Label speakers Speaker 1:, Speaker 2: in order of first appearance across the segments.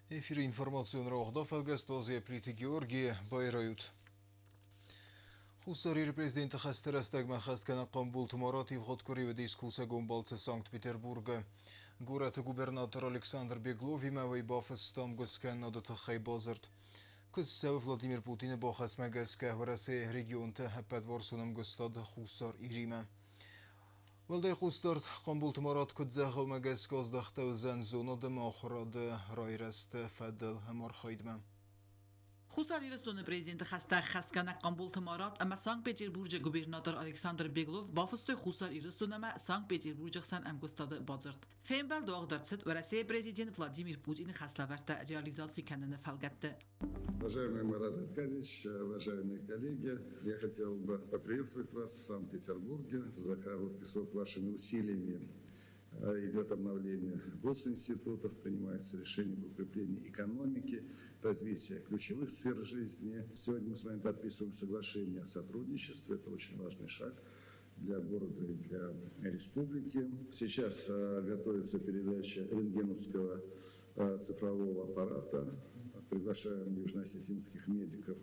Speaker 1: Эфиры информацион рауагъда фӕлгӕст Плиты Георгий байрайут. Хуссар Иры президенты хӕсты рӕстӕгмӕ хӕстгӕнӕг Хъамболты Марат ивгъуыд къуыри уыдис кусӕгон балцы Санкт-Петербургы. Горӕты губернатор Александр Бегловимӕ уый бафыста ӕмгуысткӕнынады тыххӕй бадзырд. Куыд цӕуы Владимир Путины бахӕсмӕ гӕсгӕ Уӕрӕсейы регионты ӕппӕтварсон ӕмгуыстад Хуссар Иримӕ. Уӕлдай хъусдард Хъамболты Марат куыд зӕгъы, уымӕ гӕсгӕ аздӕхтӕ уыдзӕн зонад ӕмӕ ахуырады райрӕзты фӕдыл ӕмархайдмӕ.
Speaker 2: Хуссар Ирыстоны президенты хӕстӕ ӕххӕстгӕнӕг Хъамболты Марат ӕмӕ Санкт-Петербурджы губернатор Александр Беглов бафыстой Хуссар Ирыстон ӕмӕ Санкт-Петербурджы хсӕн ӕмгуыстады бадзырд. Фембӕлд уагъд ӕрцыд Уӕрӕсейы президент Владимир Путины хӕслӕвӕрдтӕ реализаци кӕныны фӕлгӕтты.
Speaker 3: Уважаемый Марат Аркадьевич, уважаемые коллеги, я хотел бы поприветствовать вас в Санкт-Петербурге за короткий срок вашими усилиями идет обновление госинститутов, принимаются решения по укреплению экономики, развития ключевых сфер жизни. Сегодня мы с вами подписываем соглашение о сотрудничестве. Это очень важный шаг для города и для республики. Сейчас готовится передача рентгеновского цифрового аппарата. Приглашаем южноосетинских медиков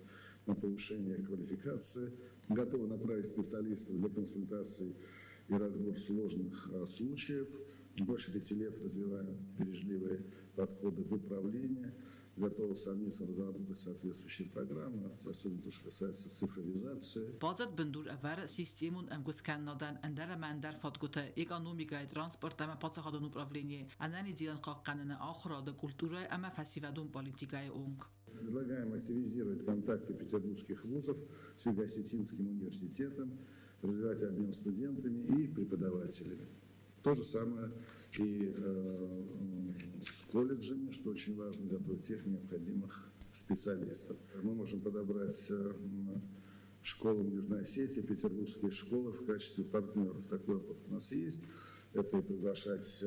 Speaker 3: на повышение квалификации. Готовы направить специалистов для консультаций и разбор сложных случаев. Больше 5 лет развиваем бережливые подходы в управлении. Готовы совместно разработать соответствующие программы, особенно то, что касается цифровизации.
Speaker 2: Бадзырд бындур ӕвӕры системон ӕмгуысткӕнынадӕн ӕндӕр ӕмӕ ӕндӕр фадгуыты, экономикӕйы, транспорт ӕмӕ паддзахадон управленийы, ӕнӕниздзинад хъахъхъӕныны, ахуырады, культурӕйы ӕмӕ фӕсивӕдон политикӕйы онг.
Speaker 3: Предлагаем активизировать контакты петербургских вузов с Юго-Осетинским университетом, развивать обмен студентами и преподавателями. То же самое и с колледжами, что очень важно, готовить тех необходимых специалистов. Мы можем подобрать школам Южной Осетии, петербургские школы в качестве партнеров. Такой опыт у нас есть. Это и приглашать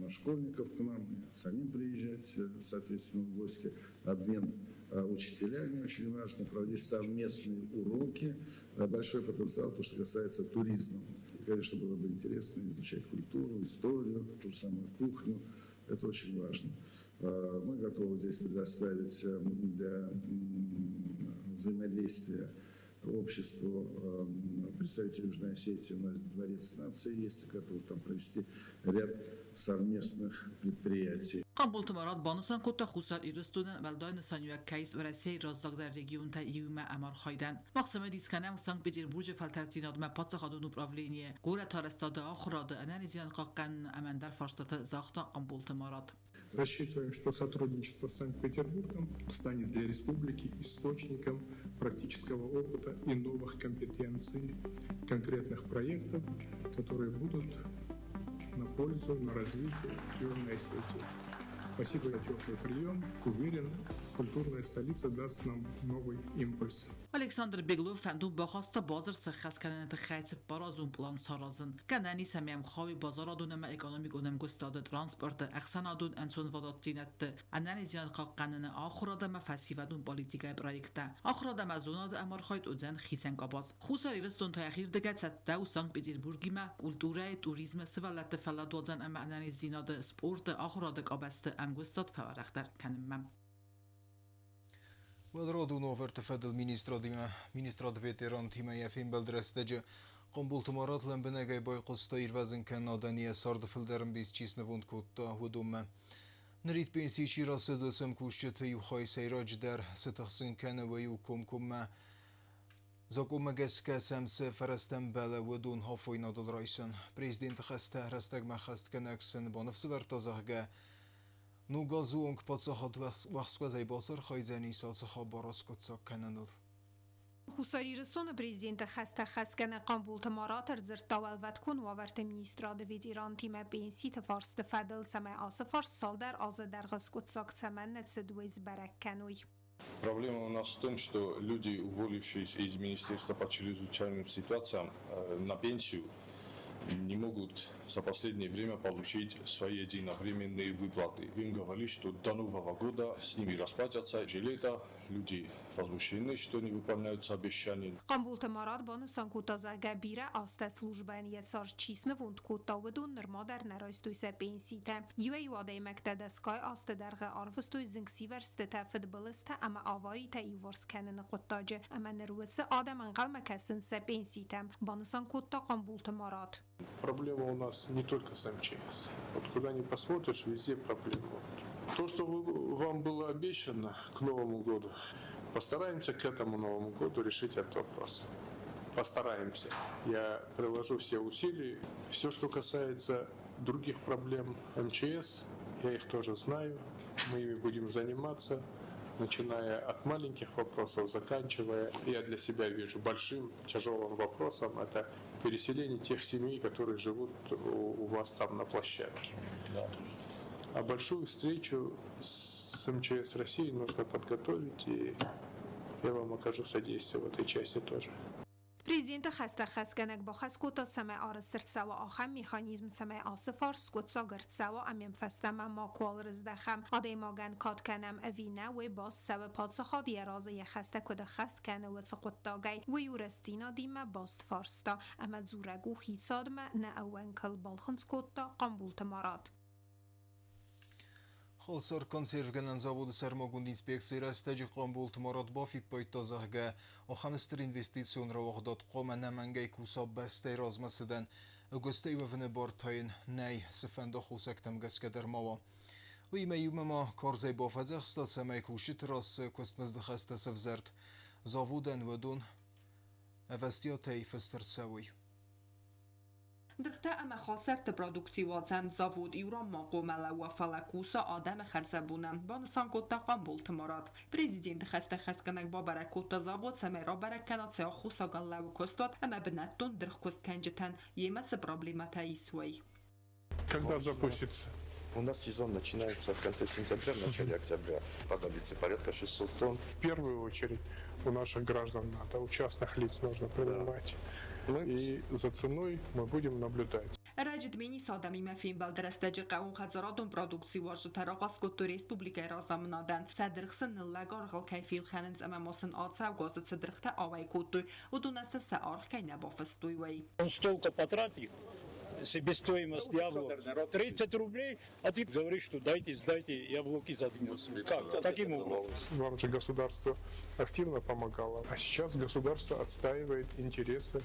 Speaker 3: школьников к нам, и самим приезжать, соответственно, в гости. Обмен учителями очень важно, проводить совместные уроки. Большой потенциал, то, что касается туризма. И, конечно, было бы интересно изучать культуру, историю, ту же самую кухню. Это очень важно. Мы готовы здесь предоставить для взаимодействия обществу представителей Южной Осетии. У нас Дворец нации есть, готовы там провести ряд совместных предприятий.
Speaker 2: Хъамболты Марат банысан кодта Хуссар Ирыстонӕн уӕлдай нысаниуӕг кӕй ис Уӕрӕсейы раззагдӕр регионтӕй иумӕ ӕмархайдӕн. Мах цымыдис кӕнӕм Санкт-Петербурджы фӕлтӕрддзинадмӕ паддзахадон управленийы, горӕтарӕзтады, ахуырады, ӕнӕниздзинад хъахъхъӕныны ӕмӕ ӕндӕр фарстаты, загъта Хъамболты Марат.
Speaker 4: Рассчитываем, что сотрудничество с Санкт-Петербургом станет для республики источником практического опыта и новых компетенций, конкретных проектов, которые будут на пользу, на развитие Южной Осетии. Спасибо за теплый прием. Уверен, культурная столица даст нам новый импульс.
Speaker 2: Александр Беглов фӕндон бахаста бадзырд сӕххӕст кӕныны тыххӕй цыппаразон пълан саразын. Гӕнӕн ис ӕмӕ йӕм хауы базарадон ӕмӕ экономикон ӕмгуыстады, транспорты, ӕхсӕнадон ӕнцонвадатдзинӕдты, ӕнӕниздзинад хъахъхъӕныны, ахуырад ӕмӕ фӕсивӕдон политикӕйы проекттӕ. Ахуырад ӕмӕ зонады ӕмархайд уыдзӕн хицӕн къабаз. Хуссар Ирыстон та йӕхирдыгӕй цӕттӕ у Санкт-Петербургимӕ культурӕйы, туризмы, сывӕллӕтты фӕлладуадзӕн ӕмӕ ӕнӕниздзинады, спорты, ахуырады къабӕзты ӕмгуыстад фӕуӕрӕхдӕр кӕнынмӕ.
Speaker 1: Уӕлрадон уавӕрты фӕдыл министрадимӕ министрады ветерантимӕ йӕ фембӕлды рӕстӕджы Хъамболты Марат лӕмбынӕгӕй байхъуыста ирвӕзын кӕнынадӕн йӕ царды фылдӕр ӕмбис чи снывонд кодта, уыдонмӕ. Нырид пенсийы чи рацыд, уыцы ӕмкусджыты иу хай сӕйраджыдӕр цы тыхсын кӕны, уый у комкоммӕ Закъонмӕ гӕсгӕ сӕм цы фӕрӕзтӕ ӕмбӕлы, уыдон афойнадыл райсын. Президенты хӕстӕ рӕстӕгмӕ хӕстгӕнӕг сын баныфсӕвӕрдта, зӕгъгӕ, ног азы онг паддзахад уӕхскуӕзӕй бацархайдзӕнис ацы хабар аскъуыддзаг кӕныныл.
Speaker 5: Хуссар Ирыстоны президенты хӕстӕ хӕсгӕнӕг Хъамболты Марат ӕрдзырдта Уӕлвӕткон уавӕрты министрады ветерантимӕ пенситы фарсты фӕдыл, цӕмӕй ацы фарст цалдӕр азы дӕргъы скъуыддзаг цӕмӕннӕ цыд, уый сбӕрӕг кӕной.
Speaker 6: Проблема у нас в том, что люди, уволившиеся из Министерства по чрезвычайным ситуациям на пенсию, не могут за последнее время получить свои единовременные выплаты. Им говорили, что до Нового года с ними расплатятся. Лето, люди возмущены, что не выполняются обещания.
Speaker 5: Хъамболты Марат банысан кодта, зӕгъгӕ, бирӕ азтӕ службӕйӕн йӕ цард чи снывонд кодта, уыдон нырма дӕр нӕ райстой сӕ пенситӕ. Иуӕй-иу адӕймӕгтӕ дӕсгай азты дӕргъы арвыстой зынгсивӕрзтытӕ, фыдбылызтӕ ӕмӕ аваритӕ иуварс кӕныны хъуыддаджы ӕмӕ ныр уыцы адӕм ӕнхъӕлмӕ кӕсынц сӕ пенситӕм, банысан кодта Хъамболты Марат.
Speaker 4: Проблема у нас не только с МЧС. Вот куда ни посмотришь, везде проблемы. То, что вам было обещано к Новому году, постараемся к этому Новому году решить этот вопрос. Постараемся. Я приложу все усилия. Все, что касается других проблем МЧС, я их тоже знаю. Мы ими будем заниматься, начиная от маленьких вопросов, заканчивая, я для себя вижу, большим тяжелым вопросом, это переселение тех семей, которые живут у вас там на площадке.
Speaker 6: Да.
Speaker 4: А большую встречу с МЧС России нужно подготовить, и я вам окажу содействие в этой части тоже.
Speaker 5: Президенты хӕстӕ хӕсгӕнӕг бахӕс кодта, цӕмӕй арӕзт ӕрцӕуа ахӕм механизм, цӕмӕй ацы фарст скъуыддзаг ӕрцӕуа ӕмӕ йӕм фӕстӕмӕ макуал рыздӕхӕм. Адӕймагӕн кад кӕнӕм ӕви нӕ, уый баст цӕуы паддзахад йӕ разы йӕ хӕстӕ куыд ӕххӕст кӕны, уыцы хъуыддагӕй. Уый у рӕстдзинадимӕ баст фарста ӕмӕ дзурӕг у хицадмӕ нӕ ӕууӕнкыл, балхынцъ кодта Хъамболты Марат.
Speaker 1: Халсар консервгӕнӕн заводы сӕрмагонд инспекцийы рӕстӕджы Хъамболты Марат бафиппайдта, зӕгъгӕ, ахӕм стыр инвестицион рауагъдад хъуамӕ ӕнӕмӕнгӕй куса бӕстӕйы размӕцыдӕн. Ӕгуыстӕй уӕвыны бар та йын нӕй, цыфӕнды аххосӕгтӕм гӕсгӕ дӕр ма уа. Уыимӕ иумӕ ма карзӕй бафӕдзӕхста, цӕмӕй кусджыты раз цы куыстмызды хӕстӕ сӕвзӕрд, заводӕн уыдон ӕвӕстиатӕй фыст ӕрцӕуой.
Speaker 7: Дыргътӕ ӕмӕ халсӕртты продукци уадзӕн завод иу ран ма хъуамӕ лӕууа, фӕлӕ куса адӕмы хӕрзӕбонӕн, банысан кодта Хъамболты Марат. Президенты хӕстӕ хӕсгӕнӕг бабӕрӕг кодта завод, цӕмӕй рабӕрӕг кӕна цы аххосагӕн лӕууы куыстуат ӕмӕ бынӕттон дыргъкуыстгӕнджытӕн йемӕ цы проблемӕтӕ ис, уый.
Speaker 4: Когда запустится?
Speaker 8: У нас сезон начинается в конце сентября, в начале октября. Понадобится порядка 600 тонн.
Speaker 4: В первую очередь у наших граждан надо, у частных лиц нужно принимать.
Speaker 8: Мы
Speaker 4: И за ценой мы будем наблюдать.
Speaker 7: Ӕрӕджы Дменисы адӕмимӕ фембӕлды рӕстӕджы хъӕууонхӕдзарадон продукци уарзджытӕ рахъаст кодтой республикӕйы разамынадӕн, сӕ дыргъ сын ныллӕг аргъыл кӕй фелхӕнынц ӕмӕ ма сын ацӕугӕ азы цы дыргътӕ ауӕй кодтой, уыдонӕн сын сӕ аргъ кӕй нӕ бафыстой, уый.
Speaker 9: Он столько потратил, себестоимость яблок 30 рублей, а ты говоришь, что дайте, сдайте яблоки за 12. Как? Каким образом?
Speaker 4: Вам же государство активно помогало, а сейчас государство отстаивает интересы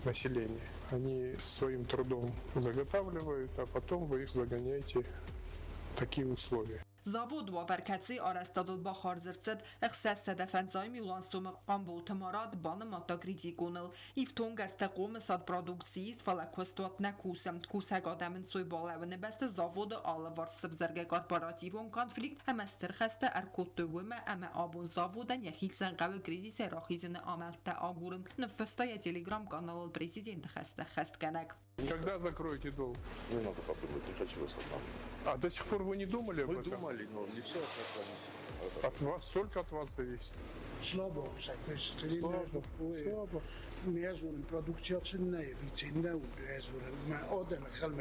Speaker 4: населения. Они своим трудом заготавливают, а потом вы их загоняете в такие условия.
Speaker 7: Завод уавӕр кӕцыйы арӕзтадыл бахардз ӕрцыд 650 милуан сомы, Хъамболты Марат банымадта критиконыл. Ифтонггӕрзтӕ хъомысад продукци ис, фӕлӕ куыстуат нӕ кусы. Кусӕг адӕмы ӕнцой балӕууыны бӕсты заводы алыварс сывзӕргӕ корпоративон конфликт ӕмӕ стыр хӕстӕ ӕркодтой уымӕ, ӕмӕ абон заводӕн йӕхицӕн хъӕуы кризисӕй рахизыны амӕлттӕ агурын, ныффыста йӕ телеграм-каналыл президенты хӕстӕ ӕххӕстгӕнӕг.
Speaker 4: Когда закроете долг?
Speaker 8: Не надо подумать, не хочу вас обманывать.
Speaker 4: А до сих пор вы не думали об
Speaker 8: Мы
Speaker 4: этом?
Speaker 8: думали, но не все от нас зависит.
Speaker 4: От вас, только от вас зависит.
Speaker 10: Слабо,
Speaker 4: Слабо, слабо.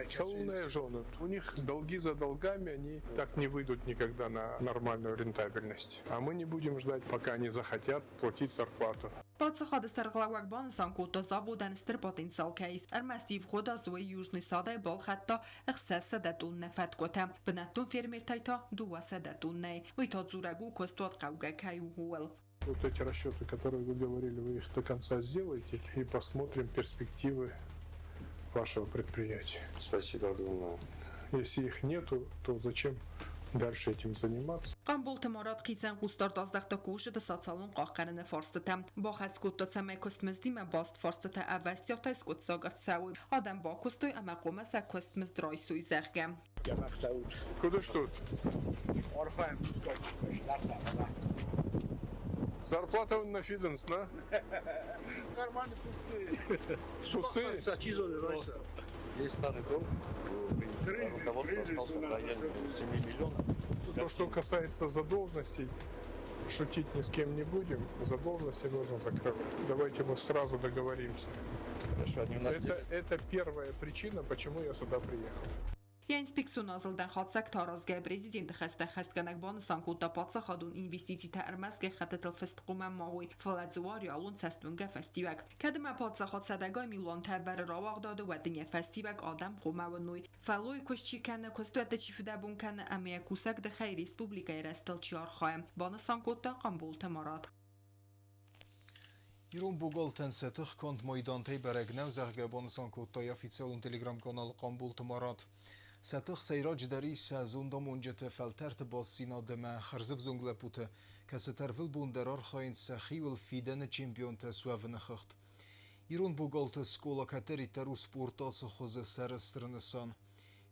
Speaker 4: Целные жены. У них долги за долгами, они так не выйдут никогда на нормальную рентабельность. А мы не будем ждать, пока они захотят платить зарплату.
Speaker 7: Паддзахады сӕргълӕууӕг банысан кодта, заводӕн стыр потенциал кӕй ис. Ӕрмӕст ивгъуыд аз уый Южный садӕй балхӕдта 600 тоннӕ фӕткъуытӕ, бынӕттон фермертӕй та 200 тоннӕйы. Уый та дзурӕг у, куыстуат хъӕугӕ кӕй у, ууыл.
Speaker 4: Вот эти расчеты, которые вы говорили, вы их до конца сделаете и посмотрим перспективы вашего предприятия.
Speaker 8: Спасибо огромное.
Speaker 4: Если их нету, то зачем дальше этим заниматься?
Speaker 7: Хъамболты Марат хицӕн хъусдард аздӕхта кусджыты социалон хъахъхъӕныны фарстытӕм. Бахӕс кодта, цӕмӕй куыстмыздимӕ баст фарстытӕ ӕвӕстиатӕй скъуыддзаг ӕрцӕуой. Адӕм бакуыстой ӕмӕ хъуамӕ сӕ куыстмызд райсой, зӕгъгӕ.
Speaker 4: Куда что? Зарплата на фиденс, да?
Speaker 10: Карманы пустые.
Speaker 4: Пустые?
Speaker 8: Есть старый долг, руководство остался в районе 7 миллионов.
Speaker 4: То, что касается задолженностей, Шутить ни с кем не будем, задолженности нужно закрывать. Давайте мы сразу договоримся.
Speaker 8: Хорошо, они у нас
Speaker 4: Это первая причина, почему я сюда приехал.
Speaker 7: Йӕ инспекцион азылдӕн хатдзӕгтӕ аразгӕйӕ президенты хӕстӕ ӕххӕстгӕнӕг банысан кодта, паддзахадон инвестицитӕ ӕрмӕст гӕххӕттытыл фыст хъуамӕ ма уой, фӕлӕ дзы уа реалон цӕстуынгӕ фӕстиуӕг. Кӕд ӕмӕ паддзахад сӕдӕгай милуантӕ ӕвӕры рауагъдады, уӕд ын йӕ фӕстиуӕг адӕм хъуамӕ уыной. Фӕллойы куыст чи кӕны, куыстуӕтты чи фыдӕбон кӕны ӕмӕ йӕ кусӕг дыхӕй республикӕйы рӕзтыл чи архайы, банысан кодта Хъамболты Марат.
Speaker 1: Ирон богалтӕн сӕ тых конд майдантӕй бӕрӕг нӕу, зӕгъгӕ, банысан кодта йӕ официалон телеграм-канал Хъамболты Марат. Сӕ тых сӕйраджыдӕр ис сӕ зондамонджыты фӕлтӕрты бастдзинад ӕмӕ хӕрзӕвзонг лӕппуты, кӕцытӕ ӕрвылбон дӕр архайынц сӕхиуыл фидӕны чемпионтӕ суӕвыны хыгъд. Ирон богалты скъола кӕддӕриддӕр у спорты ацы хуызы сӕрыстыр нысан.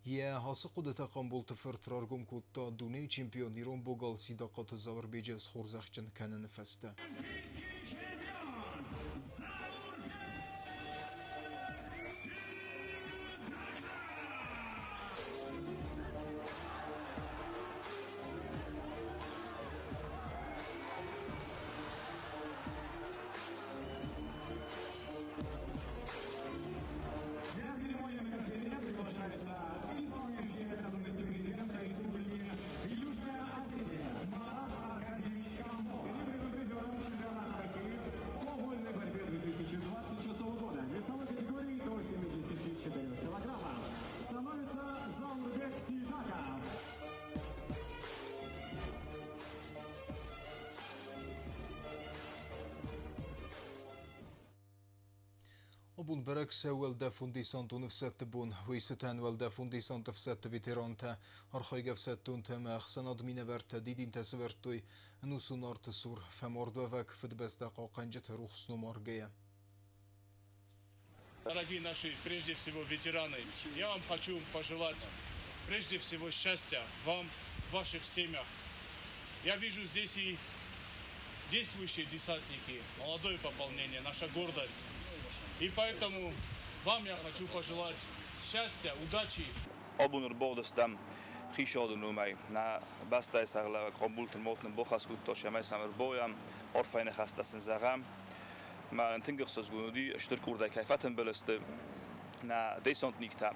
Speaker 1: Йӕ ацы хъуыдытӕ Хъамболты фырт раргом кодта дунейы чемпион ирон богал Сидахъаты Зауырбеджы схорзӕхджын кӕныны фӕстӕ.
Speaker 11: Для церемонии награждения приглашается исполняющий обязанности президента Республики Южная Осетия Марат Аркадьевич Камбо. Серебряным призером чемпионата России по вольной борьбе 2026 года весовой категории до 74 килограмма становится Заурбек Сидаков.
Speaker 1: Абон бӕрӕг сӕ уӕлдӕфон десантон ӕфсӕдты бон. Уый цытӕн уӕлдӕфон десанты ӕфсӕдты ветерантӕ, архайгӕ ӕфсӕддонтӕ ӕмӕ ӕхсӕнады минӕвӕрттӕ дидинтӕ сӕвӕрдтой ӕнусон арты цур фӕмардуӕвӕг Фыдыбӕстӕ хъахъхъӕнджыты рухс ном аргӕйӕ.
Speaker 12: Дорогие наши, прежде всего, ветераны, я вам хочу пожелать прежде всего счастья вам, в ваших семьях. Я вижу здесь и действующие десантники, молодое пополнение, наша гордость. И поэтому вам я хочу пожелать счастья, удачи.
Speaker 13: Абон ӕрбацыдыстӕм хицауады номӕй нӕ бӕстӕйы сӕргълӕууӕг Къамбулты Мот нын бахӕс кодта, цӕмӕй сӕм ӕрбайӕм, арфӕйы ныхӕстӕ сын зӕгъӕм. Мӕнӕн тынг ӕхсызгон уыди, стыр къордӕй кӕй фӕтымбыл сты нӕ десантниктӕ.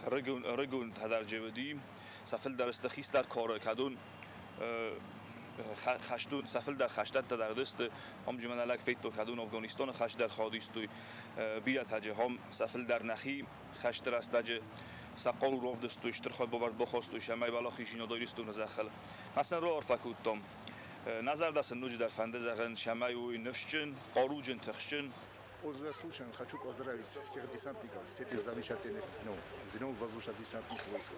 Speaker 13: Ӕрыгон хӕдӕрджы уыди, сӕ фылдӕр сты хистӕр кары, кӕдон хӕстон, сӕ фылдӕр хӕстӕттӕ дӕр уыдысты. Ам мӕнӕ лӕг федтой, кӕдон Афганистоны хӕст дӕр хадистой. Бирӕтӕ ам сӕ фылдӕр нӕхи хӕсты рӕстӕджы сӕ хъару равдыстой, стыр хайбавӕрд бахастой, цӕмӕй уӕлахиздзинад Ирыстоны зӕххыл. Мӕ сын раарфӕ кодтам. Нӕ зӕрдӕ сын ноджыдӕр фӕнды зӕгъын, цӕмӕй уой ныфсджын, хъаруджын, тыхджын.
Speaker 14: Пользуясь случаем, хочу поздравить всех десантников с этим замечательным днем, с Днем воздушно-десантных войск.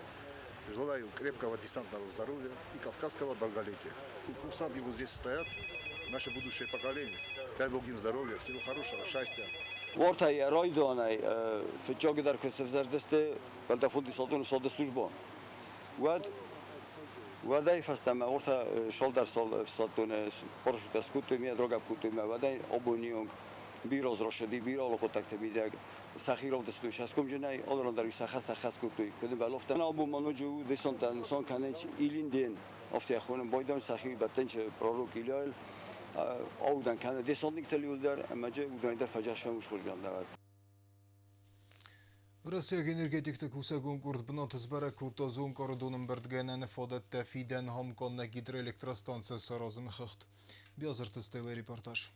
Speaker 14: Желаю крепкого десантного здоровья и кавказского долголетия. И курсанты вот здесь стоят, наше будущее поколение. Дай Бог им здоровья, всего хорошего, счастья.
Speaker 15: Уӕртӕ йӕ райдианӕй фыццагдӕр куы сӕвзӕрдысты уӕлдӕфон десантон ӕфсады службӕ, уӕд уӕдӕй фӕстӕмӕ уӕртӕ цалдӕр ӕфсӕддоны парашюттӕ скодтой, ме рагӕпп кодтой ӕмӕ уӕдӕй абоны онг бирӕ аз рацыди, бирӕ алы хъуыддӕгты мидӕг сӕхи равдыстой цӕсгомджынӕй, алы ран дӕр сӕ хӕстӕ ӕххӕст кодтой. Куыд ӕмбӕлы, афтӕ. Абон ма ноджы у десанттӕ нысан кӕнынц Ильин день, афтӕ хонын байдан сӕхи бӕттынц пророк Ильяйыл, аудӕн кӕны десантниктыл иуылдӕр ӕмӕ дзы уыдонӕй дӕр фӕджӕссӕн усхуызӕн лӕвӕрд.
Speaker 1: Уӕрӕсейаг энергетикты кусӕгон къорд бынаты сбӕрӕг кодта Зонкъары донӕмбырдгӕнӕны фадӕттӕ фидӕн Хамкъаннӕ гидроэлектростанцӕ саразыны хыгъд. Биазырты Стеллӕ репортаж.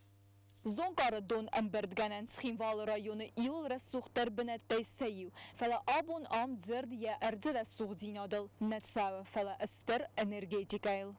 Speaker 16: Зонкъары донӕмбырдгӕнӕн Цхинвалы районы иууыл рӕсугъддӕр бынӕттӕй сӕ иу. Фӕлӕ абон ам дзырд йӕ ӕрдзы рӕсугъддзинадыл нӕ цӕуы, фӕлӕ стыр энергетикӕйыл.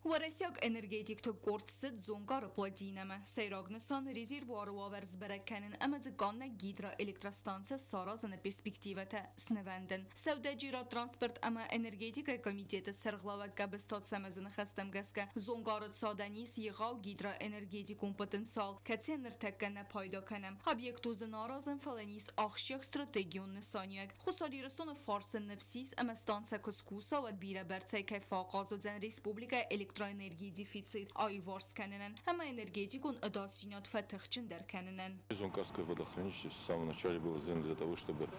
Speaker 16: Уӕрӕсейаг энергетикты къорд цыд Зонкъары плотинӕмӕ. Сӕйраг нысан резервуары уавӕр сбӕрӕг кӕнын ӕмӕ дзы къаннӕг гидроэлектростанцӕ саразыны перспективӕтӕ снывӕндын. Сӕудӕджерад, транспорт ӕмӕ энергетикӕйы комитеты сӕргълӕууӕг Кӕбысты Ацӕмӕзы ныхӕстӕм гӕсгӕ Зонкъары цадӕн ис егъау гидроэнергетикон потенциал, кӕцыйӕ ныртӕккӕ нӕ пайда кӕнӕм. Объект у зын аразӕн, фӕлӕ ис ахсджиаг стратегион нысаниуӕг. Хуссар Ирыстоны фарсы ныфс ис ӕмӕ станцӕ куы скуса, уӕд бирӕбӕрцӕй кӕй фӕахъаз уыдзӕн республикӕйы электроэнергийы дефицит аиуварс кӕнынӕн ӕмӕ энергетикон ӕдасдзинад фӕтыхджындӕр кӕнынӕн.
Speaker 17: Зонкъарское водохранилище в самом начале было сделано для того, чтобы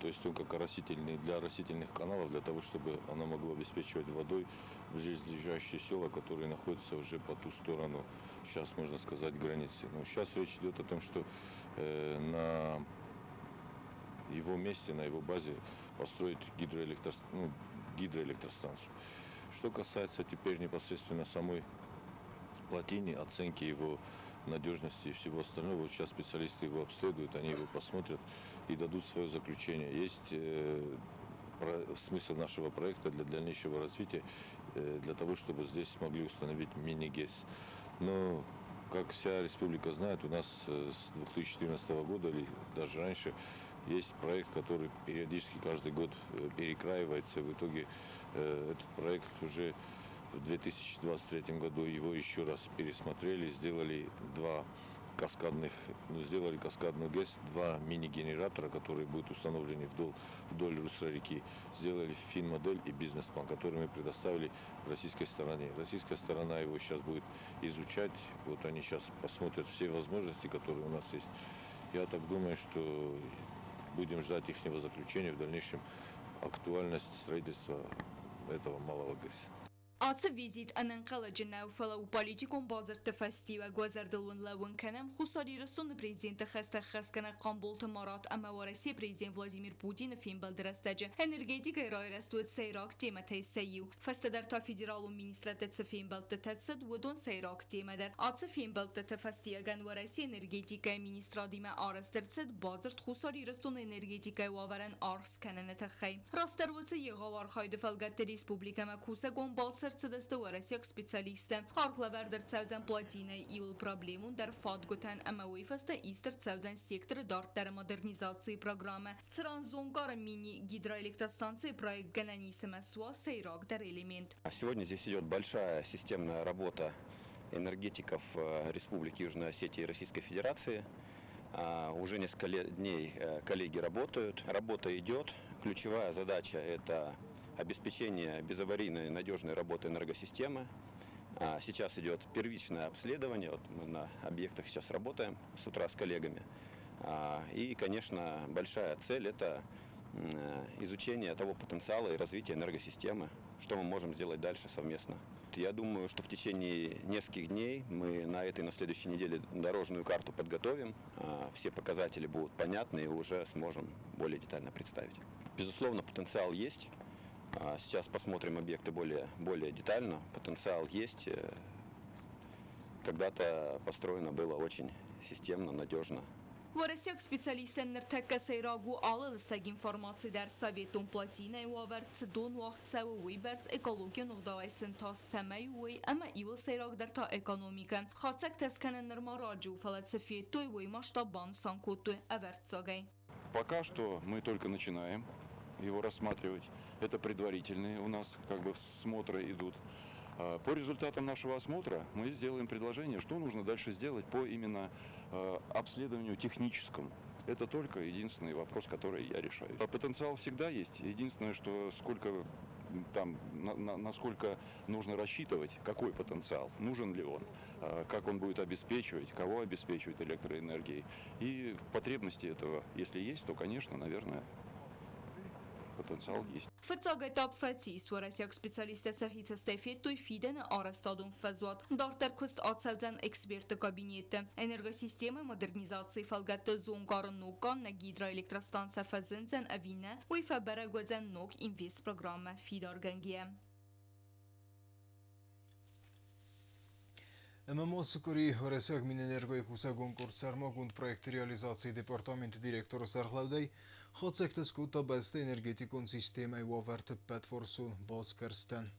Speaker 17: То есть он как оросительный для оросительных каналов, для того, чтобы оно могло обеспечивать водой близлежащие села, которые находятся уже по ту сторону, сейчас можно сказать, границы. Но сейчас речь идет о том, что на его месте, на его базе построить ну, гидроэлектростанцию. Что касается теперь непосредственно самой плотине, оценки его надежности и всего остального, вот сейчас специалисты его обследуют, они его посмотрят и дадут свое заключение. Есть смысл нашего проекта для дальнейшего развития, для того, чтобы здесь смогли установить мини-ГЭС. Но, как вся республика знает, у нас с 2014 года или даже раньше есть проект, который периодически каждый год перекраивается. В итоге этот проект уже в 2023 году его еще раз пересмотрели, сделали два каскадных, ну, сделали каскадную ГЭС, два мини-генератора, которые будут установлены вдоль русла реки. Сделали финмодель и бизнес-план, который мы предоставили российской стороне. Российская сторона его сейчас будет изучать. Вот они сейчас посмотрят все возможности, которые у нас есть. Я так думаю, что будем ждать их заключения в дальнейшем актуальность строительства этого малого ГЭС.
Speaker 16: Ацы визит ӕнӕнхъӕлӕджы нӕу, фӕлӕ у политикон бадзырдты фӕстиуӕг. Уӕ зӕрдыл уын лӕууын кӕнӕм, Хуссар Ирыстоны президенты хӕстӕ ӕххӕстгӕнӕг Хъамболты Марат ӕмӕ Уӕрӕсейы президент Владимир Путины фембӕлды рӕстӕджы энергетикӕйы райрӕзт уыд сӕйраг темӕтӕй сӕ иу. Фӕстӕдӕр та федералон министрадты цы фембӕлдтытӕ цыд, уыдон сӕйраг темӕ дӕр. Ацы фембӕлдтыты фӕстиуӕгӕн Уӕрӕсейы энергетикӕйы министрадимӕ арӕзт ӕрцыд бадзырд Хуссар Ирыстоны энергетикӕйы уавӕрӕн аргъ скӕныны тыххӕй. Растдӕр уыцы егъау архайды фӕлгӕтты республикӕмӕ кусӕгон балц ӕрцыдысты уӕрӕсейаг специалисттӕ. Аргълӕвӕрд ӕрцӕудзӕн плотинӕйы иуыл проблемондӕр фадгуытӕн ӕмӕ уый фӕстӕ ист ӕрцӕудзӕн секторы дарддӕры модернизацийы программӕ, цыран Зонгары мини-гидроэлектростанцийы проект гӕнӕн ис ӕмӕ суа сӕйрагдӕр элемент.
Speaker 18: Сегодня здесь идет большая системная работа энергетиков Республики Южная Осетия и Российской Федерации. Уже несколько дней коллеги работают. Работа идет. Ключевая задача – это обеспечение безаварийной надежной работы энергосистемы. Сейчас идет первичное обследование. Вот мы на объектах сейчас работаем с утра с коллегами. И, конечно, большая цель – это изучение того потенциала и развитие энергосистемы, что мы можем сделать дальше совместно. Я думаю, что в течение нескольких дней мы на этой, на следующей неделе дорожную карту подготовим, все показатели будут понятны и уже сможем более детально представить. Безусловно, потенциал есть. Сейчас посмотрим объекты более детально. Потенциал есть. Когда-то построено было очень системно, надежно.
Speaker 16: Уӕрӕсейаг специалисттӕн ныртӕккӕ сӕйраг у алы лыстӕг информаци дӕр советон плотинӕйы уавӕр цы дон уагъд цӕуы, уыйбӕрц экологион ӕгъдауӕй сын тас цӕмӕй у, уый ӕмӕ иуыл сӕйрагдӕр та экономикӕ. Хатдзӕгтӕ скӕнын нырма раджы у, фӕлӕ цы федтой, уый масштаб банысан кодтой ӕвӕрццагӕй.
Speaker 19: Пока что мы только начинаем его рассматривать. Это предварительные у нас как бы смотры идут. По результатам нашего осмотра мы сделаем предложение, что нужно дальше сделать по именно обследованию техническому. Это только единственный вопрос, который я решаю. Потенциал всегда есть. Единственное, что сколько там, насколько нужно рассчитывать, какой потенциал, нужен ли он, как он будет обеспечивать, кого обеспечивать электроэнергией. И потребности этого, если есть, то, конечно, наверное, потенциал есть.
Speaker 16: Фыццаг этап фӕцис, уӕрӕсейаг специалисттӕ сӕхи цӕстӕй федтой фидӕны арӕзтадон фӕзуат. Дарддӕр куыст ацӕудзӕн экспертты кабинетты. Энергосистемӕйы модернизацийы фӕлгӕтты Зонгары ног къаннӕг гидроэлектростанцӕ фӕзындзӕн ӕви нӕ, уый фӕбӕрӕг уыдзӕн ног инвестпрограммӕ фидаргӕнгӕйӕ.
Speaker 1: Ӕмӕ ма цы къуыри Уӕрӕсейаг Минэнергойы кусӕгон къорд сӕрмагонд проекты реализацийы департаменты директоры сӕргълӕудӕй хатдзӕгтӕ скодта бӕстӕйы энергетикон системӕйы уавӕрты ӕппӕтфарсон басгӕрстӕн.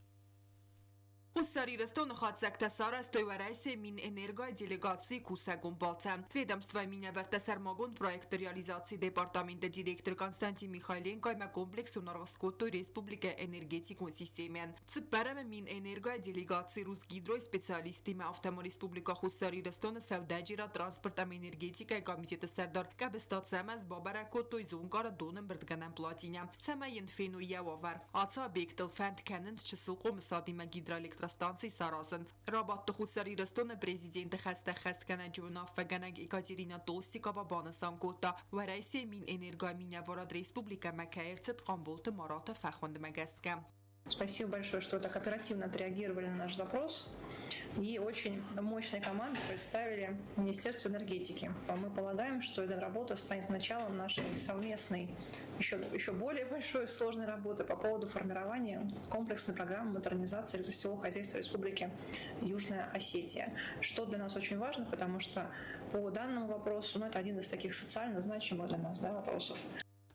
Speaker 7: Хуссар Ирыстоны хатдзӕгтӕ сарӕзтой Уӕрӕсейы Минэнергойы делегацийы кусӕгон балцӕн. Ведомствойы минӕвӕрттӕ сӕрмагонд проекты реализацийы департаменты директор Константин Михайленкоимӕ комплексон аргъ скодтой республикӕйы энергетикон системӕйӕн. Цыппӕрӕмы Минэнергойы делегаци Русгидройы специалисттимӕ, афтӕ ма Республикӕ Хуссар Ирыстоны сӕудӕджерад, транспорт ӕмӕ энергетикӕйы комитеты сӕрдар Къӕбыста Цӕмӕз бабӕрӕг кодтой Зонгары донӕмбырдгӕнӕн плотинӕ, цӕмӕй йын феной йӕ уавӕр. Ацы объектыл фӕнд кӕнынц чысыл хъомысадимӕ гидроэлектростанцӕ. электростанци саразын. Рабадты Хуссар Ирыстоны президенты хӕстӕ ӕххӕстгӕнӕджы уынаффӕгӕнӕг Екатерина Толстикова банысан кодта, Уӕрӕсейы Минэнергойы минӕварад республикӕмӕ кӕй ӕрцыд Хъамболты Мараты фӕхуындмӕ гӕсгӕ.
Speaker 20: Спасибо большое, что так оперативно отреагировали на наш запрос и очень мощной команду представили Министерство энергетики. Мы полагаем, что эта работа станет началом нашей совместной, еще более большой сложной работы по поводу формирования комплексной программы модернизации электросетевого хозяйства Республики Южная Осетия. Что для нас очень важно, потому что по данному вопросу, ну, это один из таких социально значимых для нас, да, вопросов.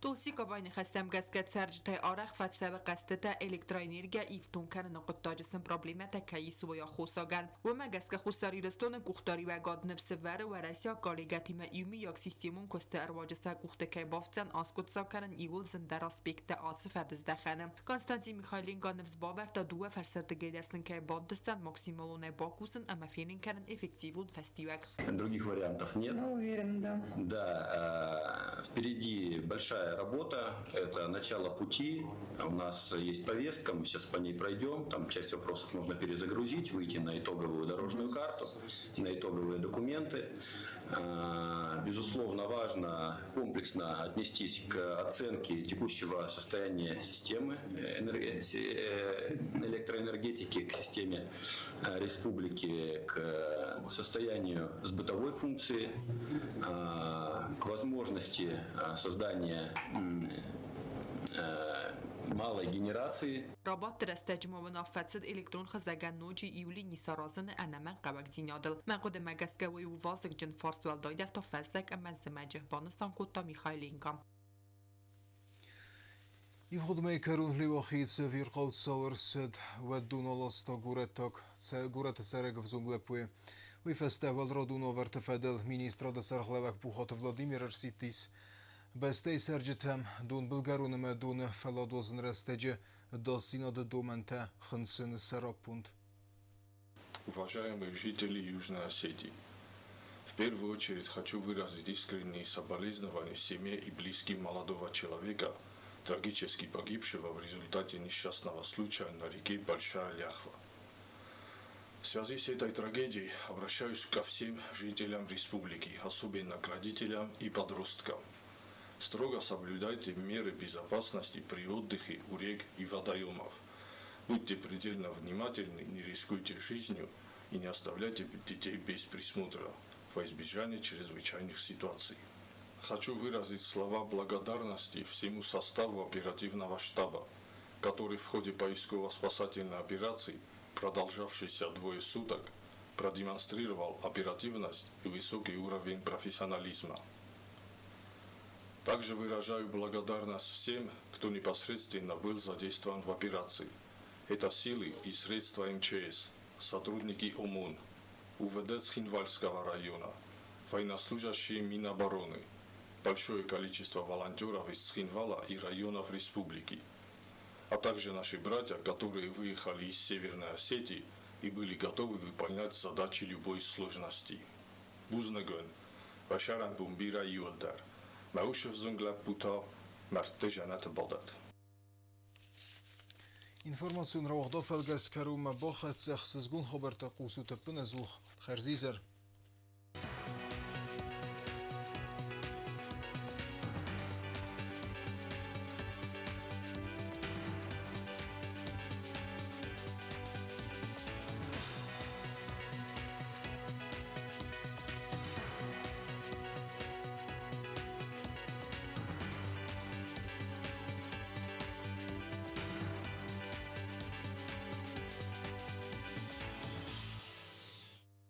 Speaker 7: Толстиковайы ныхӕстӕм гӕсгӕ цӕрджытӕй арӕх фӕцӕуы хъӕстытӕ электроэнергийӕ ифтонг кӕныны хъуыддаджы сын проблемӕтӕ кӕй ис, уый аххосагӕн. Уымӕ гӕсгӕ Хуссар Ирыстоны къухдариуӕгад ныфс ӕвӕры уӕрӕсейаг коллегӕтимӕ иумиаг системон куысты ӕруаджы сӕ къухты кӕй бафтдзӕн аскъуыддзаг кӕнын иууыл зындӕр аспекттӕ ацы фӕдыздӕхӕны. Константин Михайленко ныфс бавӕрдта дыууӕ фарсӕрдыгӕй дӕр сын кӕй бантысдзӕн максималонӕй бакусын ӕмӕ фенын кӕнын эффективон фӕстиуӕг.
Speaker 18: Других вариантов нет.
Speaker 20: Мы уверены, да.
Speaker 18: Да, впереди большая работа, это начало пути. У нас есть повестка, мы сейчас по ней пройдем. Там часть вопросов нужно перезагрузить, выйти на итоговую дорожную карту, на итоговые документы. Безусловно, важно комплексно отнестись к оценке текущего состояния системы электроэнергетики, к системе республики, к состоянию с бытовой функцией, к возможности создания малой генерации.
Speaker 7: Рабадты рӕстӕджы ма уынаффӕ цыд электрон хызӕгӕн ноджы иу лини саразыны ӕнӕмӕнгхъӕуӕгдзинадыл. Мӕ хъуыдымӕ гӕсгӕ уый у вазыгджын фарст, уӕлдайдӕр та фӕззӕг ӕмӕ зымӕджы, банысан кодта Михайленко.
Speaker 1: Ивгъуыд мӕйы кӕрон Леуахийы ӕвирхъау цау ӕрцыд, уӕд дон аласта горӕтаг горӕты цӕрӕг ӕвзонг лӕппуйы. Уый фӕстӕ уӕлрадон уавӕрты фӕдыл министрады сӕргълӕууӕг Пухаты Владимир ӕрсидтис бӕстӕйы цӕрджытӕм донбылгӕрон ӕмӕ доны фӕлладуадзыны рӕстӕджы ӕдасдзинады домӕнтӕ хынцыны сӕраппонд.
Speaker 6: Уважаемые жители Южной Осетии, в первую очередь хочу выразить искренние соболезнования семье и близким молодого человека, трагически погибшего в результате несчастного случая на реке Большая Ляхва. В связи с этой трагедией обращаюсь ко всем жителям республики, особенно к родителям и подросткам. Строго соблюдайте меры безопасности при отдыхе у рек и водоемов. Будьте предельно внимательны, не рискуйте жизнью и не оставляйте детей без присмотра во избежание чрезвычайных ситуаций. Хочу выразить слова благодарности всему составу оперативного штаба, который в ходе поисково-спасательной операции, продолжавшейся двое суток, продемонстрировал оперативность и высокий уровень профессионализма. Также выражаю благодарность всем, кто непосредственно был задействован в операции. Это силы и средства МЧС, сотрудники ОМОН, УВД Цхинвальского района, военнослужащие Минобороны, большое количество волонтеров из Цхинвала и районов республики, а также наши братья, которые выехали из Северной Осетии и были готовы выполнять задачи любой сложности. Бузныг уын, уӕ цӕрӕнбон бирӕ иууылдӕр. Мӕ уыцы ӕвзонг лӕппу та мӕрдты дзӕнӕты бадӕд.
Speaker 1: Информацион рауагъдад фӕлгӕс кӕронмӕ бахӕццӕ. Ӕхсызгон хабӕрттӕ хъусут ӕппынӕдзух. Хӕрзизӕр!